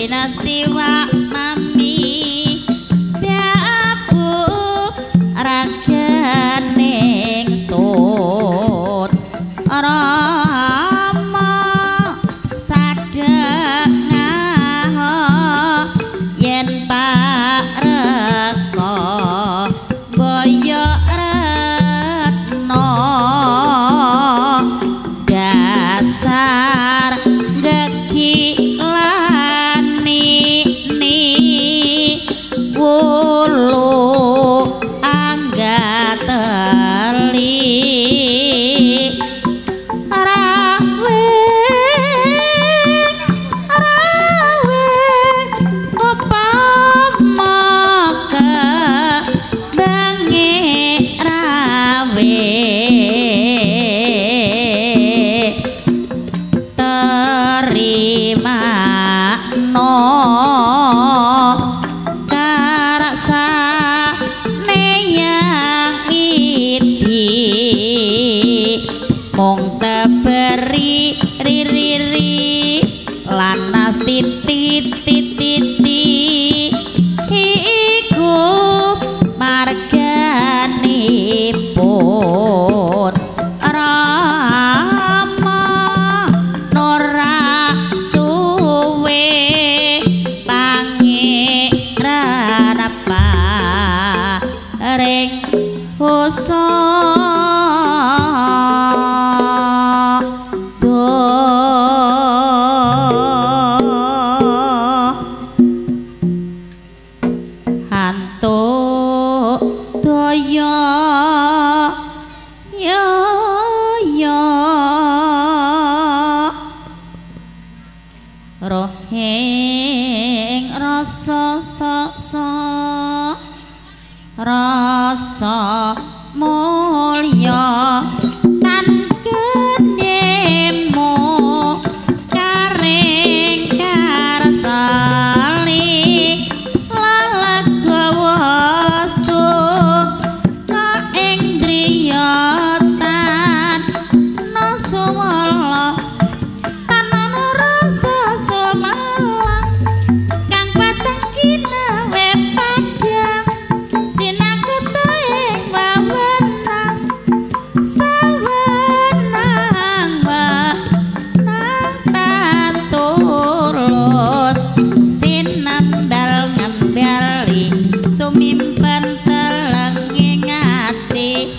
Tinastiwa mami Prabu raganing sut Rama sadhek ngaho yen pareka boyo retno dasar gegilani ni wulu anggateli rawe rawe upama kebange rawe terima no karsane yang idi mung teberi ri lanas titi titi iku marganipun Rama nora suwe pangeran paring hosa hantuk daya ya ya rohing rasa sa rasa mulya tan genemo karing karsali lalegawa suka ing griya tan nasuwala tan ana rasa sumelang kang pateng kinawe padhang cinaketa ing wewenang sawenang wenang tatulus sinambal ngembali sumimpen telenging ati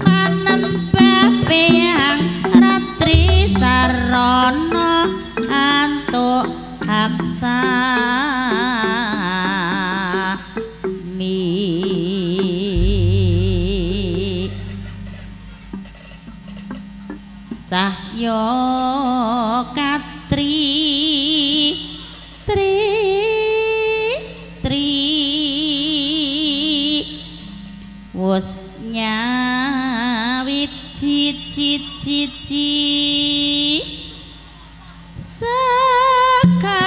manembah peyang ratri sarana antuk haksa mi cahya katri tri tri wus nyawiji cici saka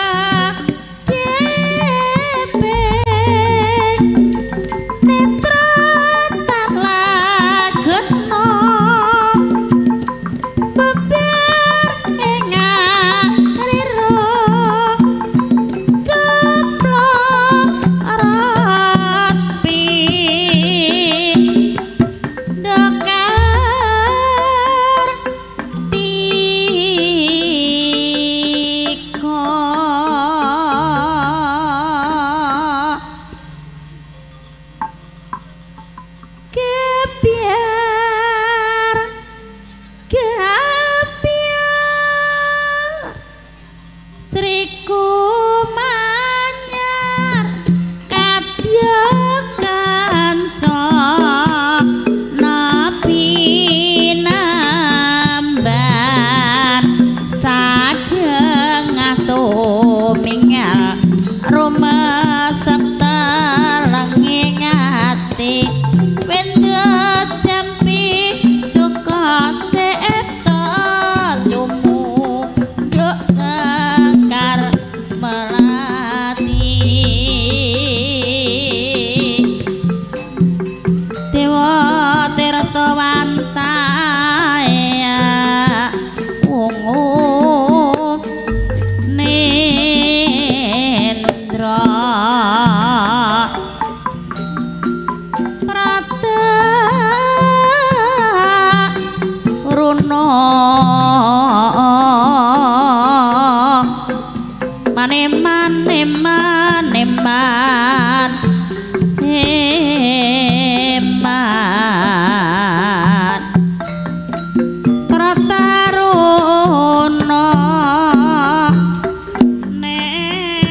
debek netra tan lagena beber ing arira ceplok rapi dokar tika gebyar gebyar Sri Kumanyar kadya kanca nabi namban sadengah tumingal rumesep telenging ati wenda jampi cuka cepta jumuduk sekar melati dewa tirta wantaya wungu netra. eman eman eman Prataruna nes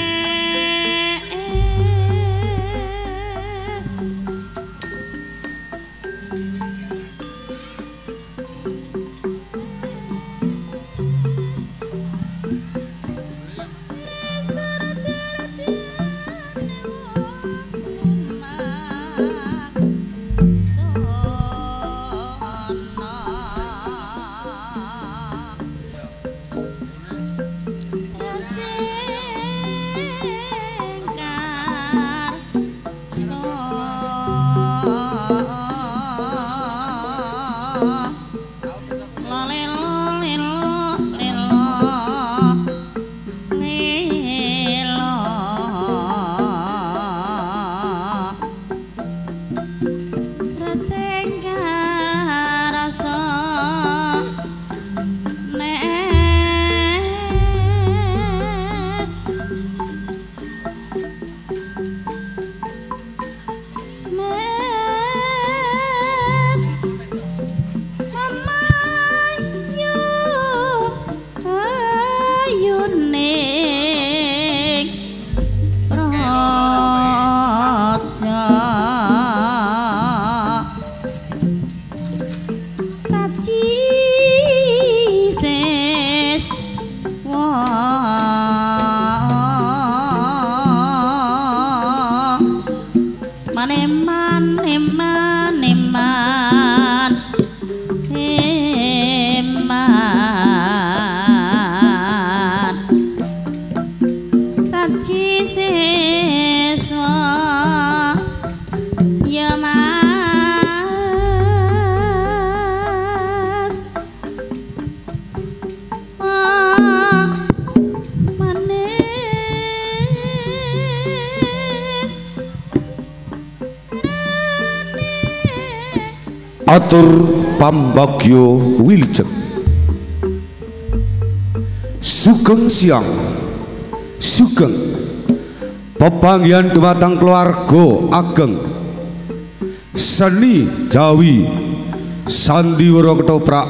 Atur pambagyo wilujeng. Sugeng siang, sugeng pepanggihan dumateng keluarga ageng seni Jawi sandiwara ketoprak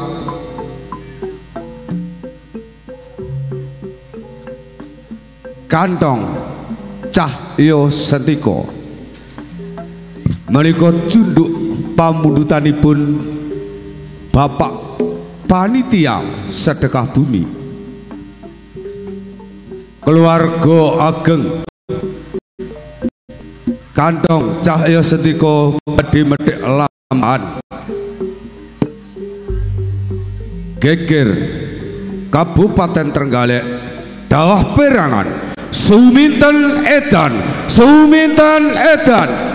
kantong Cahya Sentika menika cunduk pamundutanipun Bapak Panitia Sedekah Bumi keluarga ageng kantong Cahya Sentika badhe methik lampahan geger Kabupaten Trenggalek dawah perangan suminten edan suminten edan.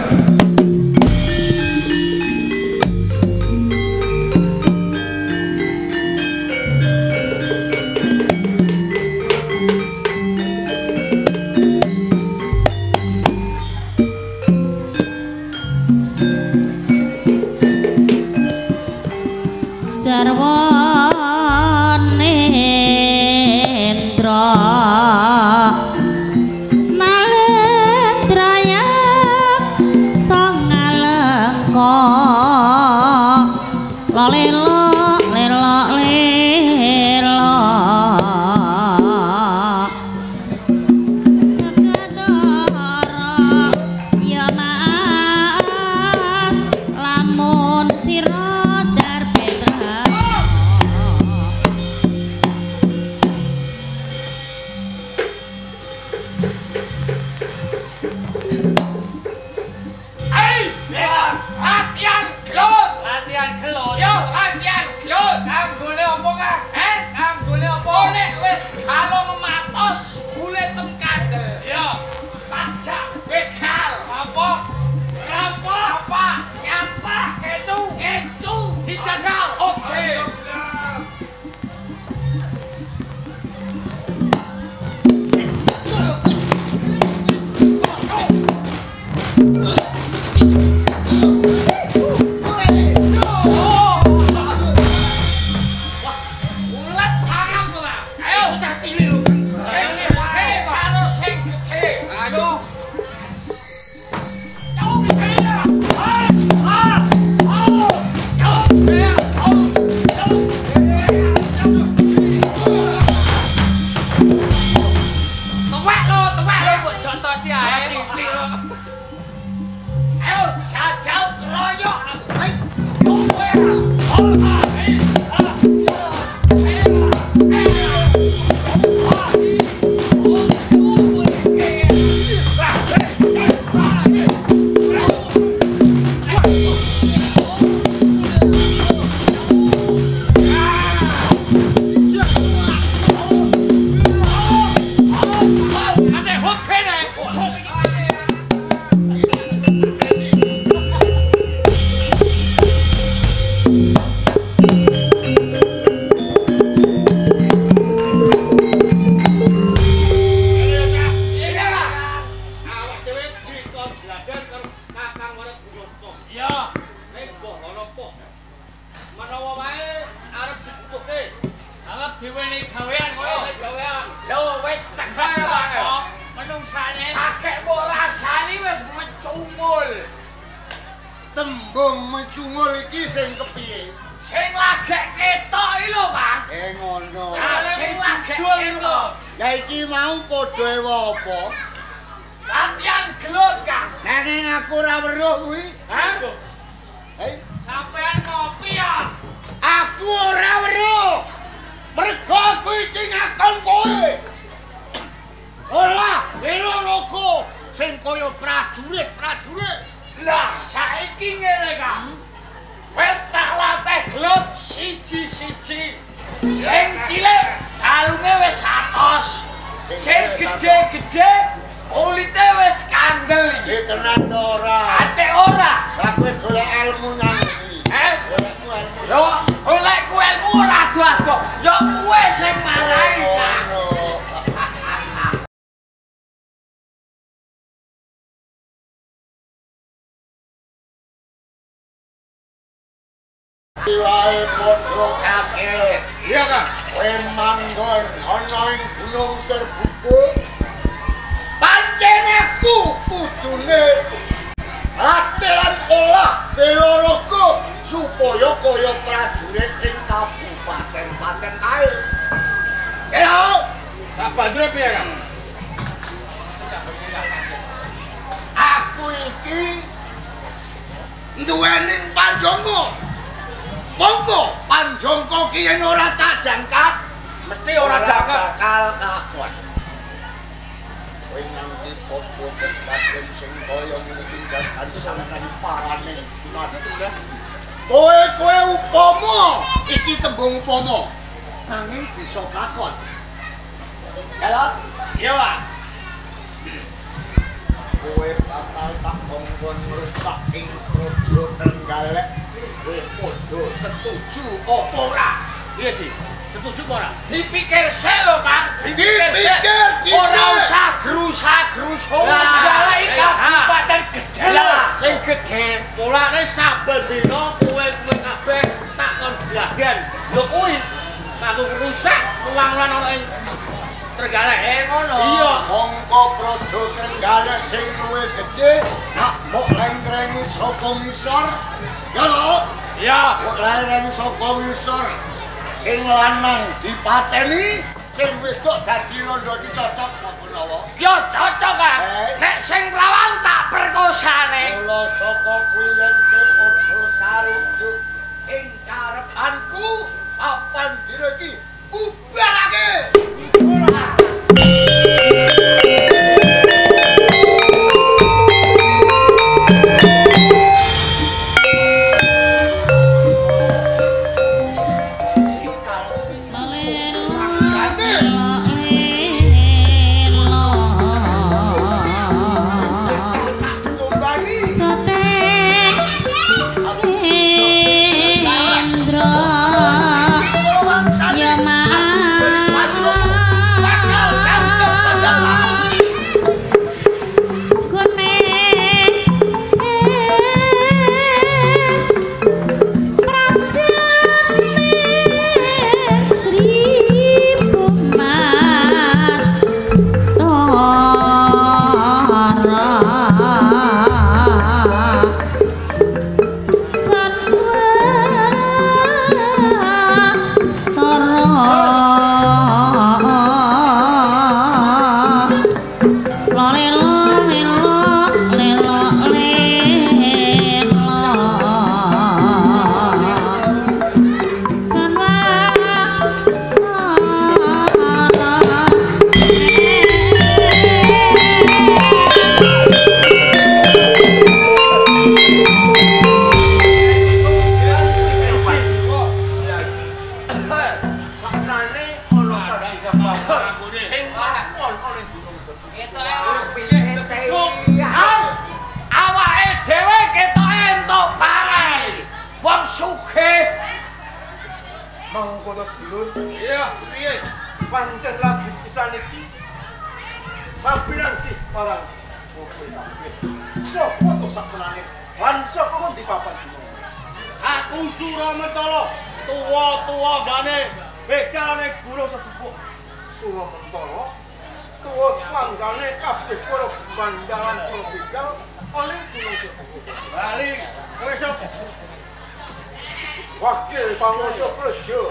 Go! Lagek mbok rasani wis mecungul. Tembung mecungul iki sing kepiye? Sing lagek ketok iki lho, Kang. Ngono. Sing lagek ketok. Ya iki mau padha ewa apa? Latihan gelut, Kang. Nanging aku ora weruh kuwi. Hah? Sampean ngopi ya? Aku ora weruh. Mergo aku iki ngakon kowe. Olah bela raga sing kaya prajurit-prajurit. Lah saiki ngene, Kang. Wis tak latih gelut siji-siji. Sing cilik kalunge wis atos. Sing gedhe-gedhe kulite wis kandel iki. Iki tenan to ora? Ate ora. Lah kowe golek ilmu nang ndi? Golekku ilmu. Yo golekku ilmu ora ado-ado. Yo kowe sing marai, Kang. Wae padha kabeh. Iya, Kang. Kowe manggon ana ing Gunung Serbubuk. Pancen aku kudune latih lan olah bela raga supaya kaya prajurit ing kabupaten-paten kae. Ya, tak banjure piye, Kang? Aku iki duweni panjangka. Monggo panjangka ki yen ora tak jangkap mesti ora jangkap bakal kelakon. Kowe nganti padha kedaden sing kaya ngene iki jagan sampeyan parane mati. Kowe kowe upama iki tembung upama nanging bisa kelakon. Ya iya, Pak. Kowe bakal tak kongkon ngrusak ing Praja Trenggalek. Kowe padha setuju apa ora? Piye, Di? Setuju apa ora? Dipikir sik lho, Kang. Dipikir sik. Ora usah grusa-grusu. Trenggalek kabupaten gedhe lho, sing gedhe. Mulane saben dina kowe-kowe kabeh tak kon blagan. Lho kuwi kanggo ngrusak wangunan ana ing Trenggalek. Ngono. Iya. Mongko Praja Trenggalek sing luwih gedhe nak mbok lengkrengi saka ngisor. Ya lho. Iya. Mbok lengkrengi saka ngisor. Sing lanang dipateni, sing wedok dadi rondo iki cocok apa menawa? Ya cocok, Kang. Nek sing lawan tak perkosane. Mula saka kuwi yen padha sarujuk ing karepanku papan dina iki bubarake. Mangkono sedulur. Iya, piye? Pancen lagi pisan iki. Sapiran ki marang kowe kabeh. Sopo to sakmenane? Lan sapa ngendi papan gunung? Aku Suramentala, tuwa-tuwa gane begalane gunung Sedupuk. Suramentala, tuwa tanggane kabeh para bandalan para begal oleh Gunung Serbubuk. Bali, kowe sapa? Wakil Panguwasa Praja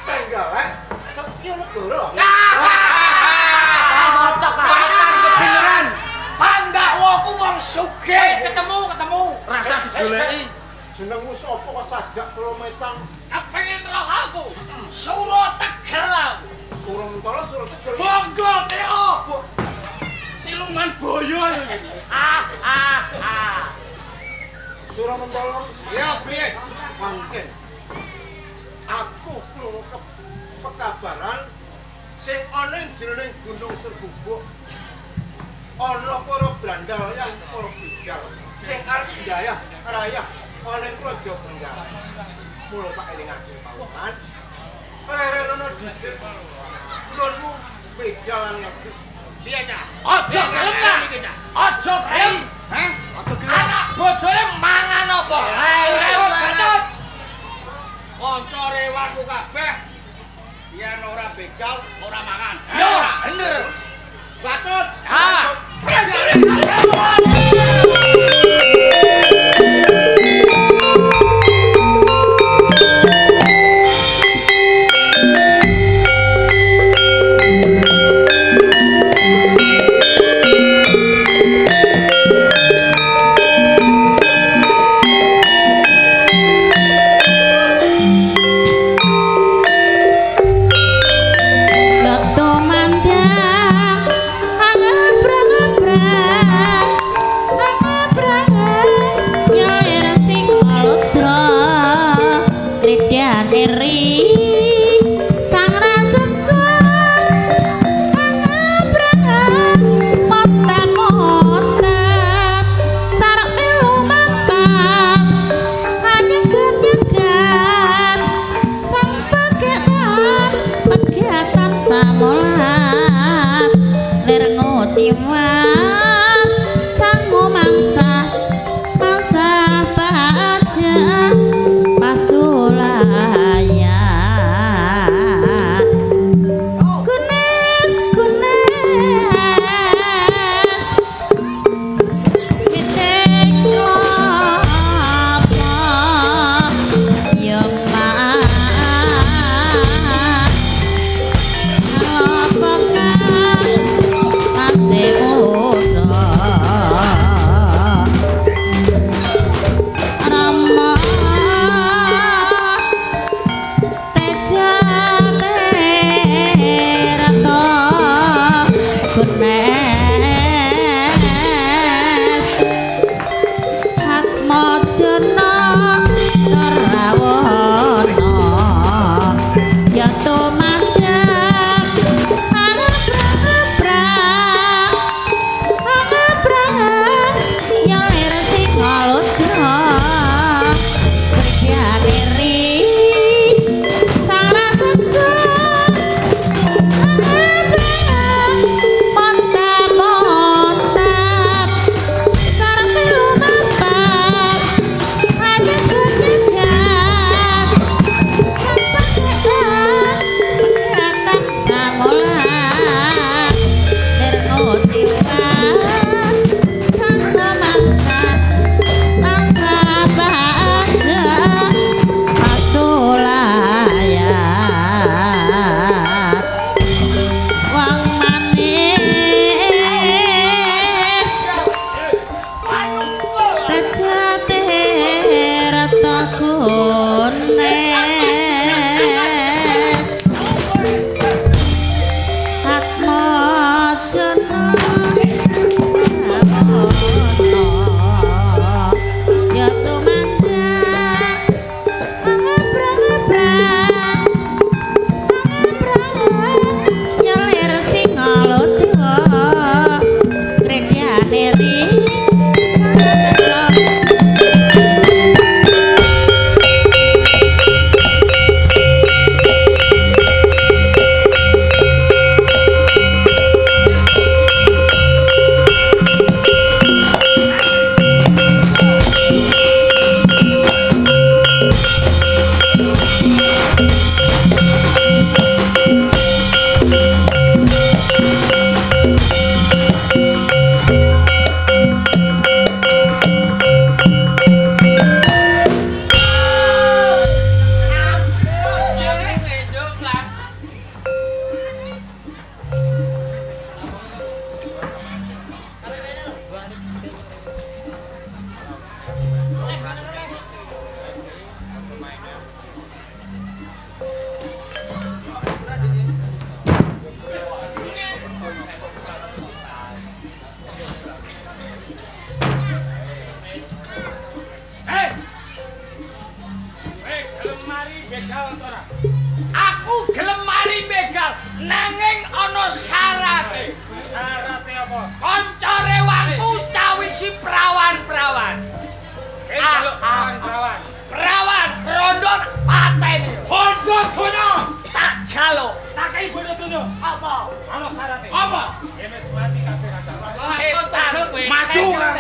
Trenggalek Setya Negara. Kapan kebeneran? Pandhawaku wong sugih ketemu. Rasa digoleki. Jenengmu sapa kok sajak kilometer? Kepengin roh aku. Sura Tegel aku. Sura Mentala, Sura Tegel. Monggo Teo. Siluman boyo. Ah ah ah. Sura Mentala. Ya, piye? Pancen. Aku krungu pekabaran sing ana ing jroning Gunung Serbubuk. Ana para brandal lan para begal sing arep njayah rayah oleh Praja Trenggalek. Mula tak elingake paman. Lerenono dhisik. Nggonmu begal lan ngejek. Piye, Cah? Aja gelem. Aja gelem. Hah? Aja gelem. Anak bojone mangan apa? Leren. Kanca rewangku kabeh yen ora begal ora mangan. Ya ora bener. Batut. Ah. Prajurit. Wektu mandang angebrang-ebrang angebrang nyelir sing aludra kridhane ri sang raseksa angebrang motem-motem sarek melu mampat anyegat-nyegat sang pagetan pegatan samolat lir ngociwat sangu mangsa mangsa pajak pasulayan kunes kunes pitik apa ya mas apa kang masih Kanca rewangku cawisi prawan-prawan. Jaluk prawan-prawan. Prawan rondo pateni. Bondo donya tak jaluk. Tak kei bondo donya. Apa? Ana syarate. Apa? Yen wis mati kabeh kanca. Setan kowe. Maju kan.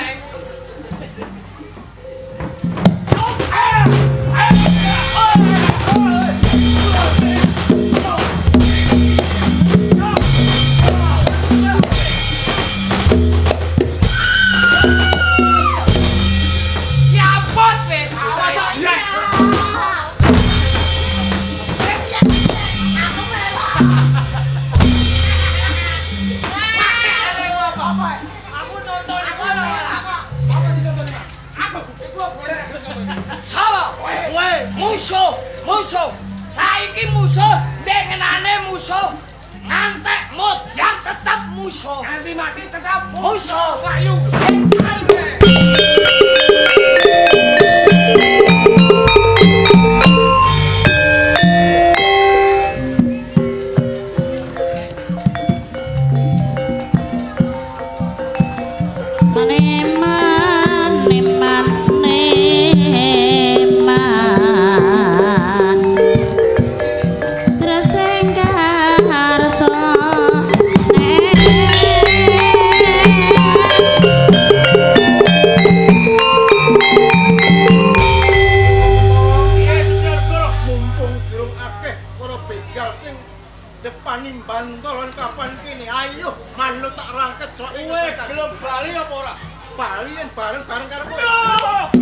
Musuh, musuh. Saiki musuh, ndengenane musuh. Ngantek modyan tetep musuh. Nganti mati tetep musuh. Ayo. Ayo manut tak rangket sok. Kowe gelem bali apa ora? Bali yen bareng-bareng karo kowe.